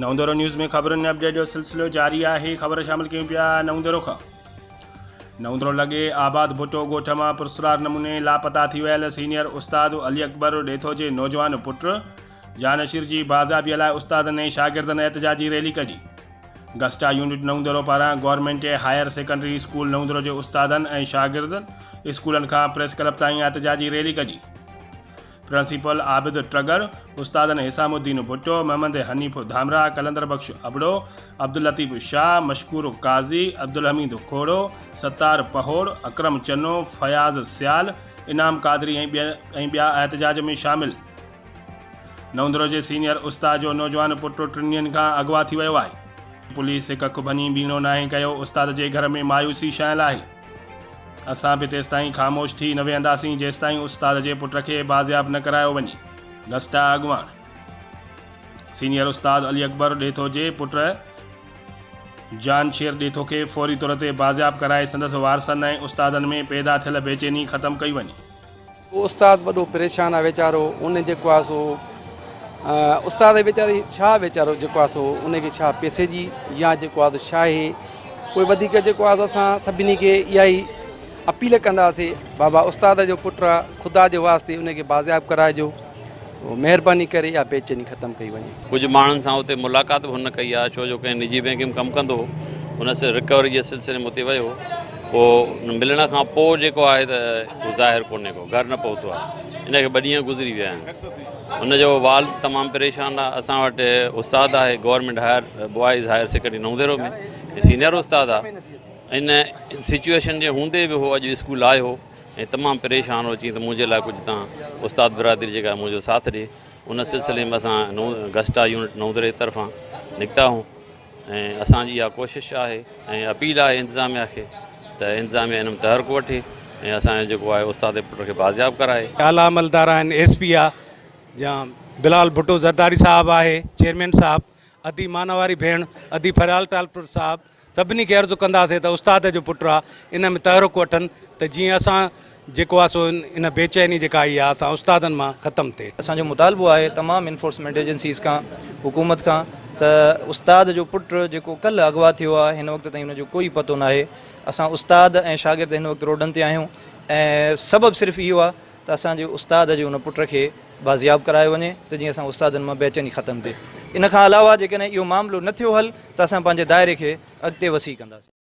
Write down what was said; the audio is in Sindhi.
نئون ديرو نيوز ۾ خبرن ۽ اپڊيٽ جو سلسلو جاري آهي خبر شامل ڪيون پيا نئون ديرو کان نئون ديرو لڳي آباد ڀٽو ڳوٺ مان پرسرار نموني لاپتا ٿي ويل سينيئر استاد علي اڪبر ڏيٿو جي نوجوان پٽ جانشير جي بازيابي لاء استادن ۽ شاگردن احتجاجي ريلي ڪڍي گسٽا يونٽ نئون ديرو پاران گورنمينٽ هائير سيڪنڊري اسڪول نئون ديرو جي استادن ۽ شاگردن اسڪولن کان پريس ڪلب تائين احتجاجي ريلي ڪڍي پرنسپل عابد ٽڳڙ، استادن حسام الدين ڀٽو، محمد حنيف ڌامراهه، قلندر بخش ابڙو، عبداللطيف شاهه، مشڪور قاضي، عبدالحميد کوڙو، ستار پهوڙ، اڪرم چنو، فياض سيال، انعام قادري ۽ ٻيا احتجاج ۾ شامل. نئوندرو جي سينيئر استاد جو نوجوان پٽ ٽن ڏينهن کان اغوا ٿي ويو آهي. پوليس هڪ اک ڀڃي ٻيڻو ناهي ڪيو، استاد جي گهر ۾ مايوسي ڇانيل آهي. اسان به تيستائين خاموش ٿي نه ويهنداسين جيستائين استاد جي پٽ کي بازياب نه ڪرايو وڃي، گسٽا اڳواڻ سينيئر استاد علي اڪبر ڏيٿو جي پٽ جان شير ڏيٿو کي فوري طور تي بازياب ڪرائي سندس وارثن ۽ استادن ۾ پيدا ٿيل بيچيني ختم ڪئي وڃي. اهو استاد وڏو پريشان آ ويچارو ان جيڪو آ سو استاد ويچاري ڇا ويچارو جيڪو آ سو ان کي ڇا پيسي جي يا جيڪو آ سو ڇا آهي پوء وڌيڪ جيڪو آ سو اسان سڀني کي اها ئي اپيل ڪنداسي بابا استاد جو پٽ آ خدا جي واسطي ان کي بازياب ڪرائجو مهرباني ڪري اها بيچيني ختم ڪئي وڃي. ڪجهه ماڻهن سان اتي ملاقات به هن ڪئي آهي ڇو جو ڪنهن نجي بئنڪ ۾ ڪم ڪندو هو ان رڪوري جي سلسلي ۾ اتي ويو هو پوء ملڻ کان پوء جيڪو آهي ته هو ظاهر ڪونهي ڪو گهر نه پهتو آهي ان کي ٻه ڏينهن گذري ويا آهن ان جو والد تمام پريشان آهي اسان وٽ استاد آهي government higher boys higher secondary Naudero ۾ senior استاد آهي ان سچويشن جي هوندي به هو اڄ اسڪول آيو هو ۽ تمام پريشان هو چيائين ته منهنجي لاء ڪجهه تان استاد برادري جيڪا منهنجو ساٿ ڏي ان سلسلي ۾ اسان گسٽا يونٽ نئون دري طرفان نڪتا آهيون ۽ اسان جي اها ڪوشش آهي ۽ اپيل آهي انتظاميا کي ته انتظاميا ان ۾ تحرڪ وٺي ۽ اسان جو جيڪو آهي استاد پٽ کي بازياب ڪرائي. اعليٰ عملدار آهن ايس پي آ يا بلال ڀٽو زرداري صاحب آهي چيئرمين صاحب ادي مانواري ڀيڻ ادي فريال ٽالپر صاحب سڀني کي عرض ڪنداسين ته استاد جو پٽ آ ان ۾ تحرڪ وٺن ته جيئن اسان جيڪو آ سو ان بيچيني جيڪا آئي آ اسان استادن مان ختم ٿئي. اسان جو مطالبو آهي تمام انفورسمينٽ ايجنسيز کان حڪومت کان ته استاد جو پٽ جيڪو ڪلهه اغوا ٿيو آهي هن وقت تائين ان جو ڪوئي پتو ناهي اسان استاد ۽ شاگرد هن وقت روڊن تي آهيون ۽ سبب صرف اهو آهي ته اسان جي استاد جي ان پٽ کي بازياب ڪرايو وڃي ته جيئن اسان استادن مان بيچيني ختم ٿئي ان کان علاوه جيڪڏهن اهو معاملو نه ٿيو حل ته اسان پنهنجي دائري کي اڳتي وسيع ڪنداسين.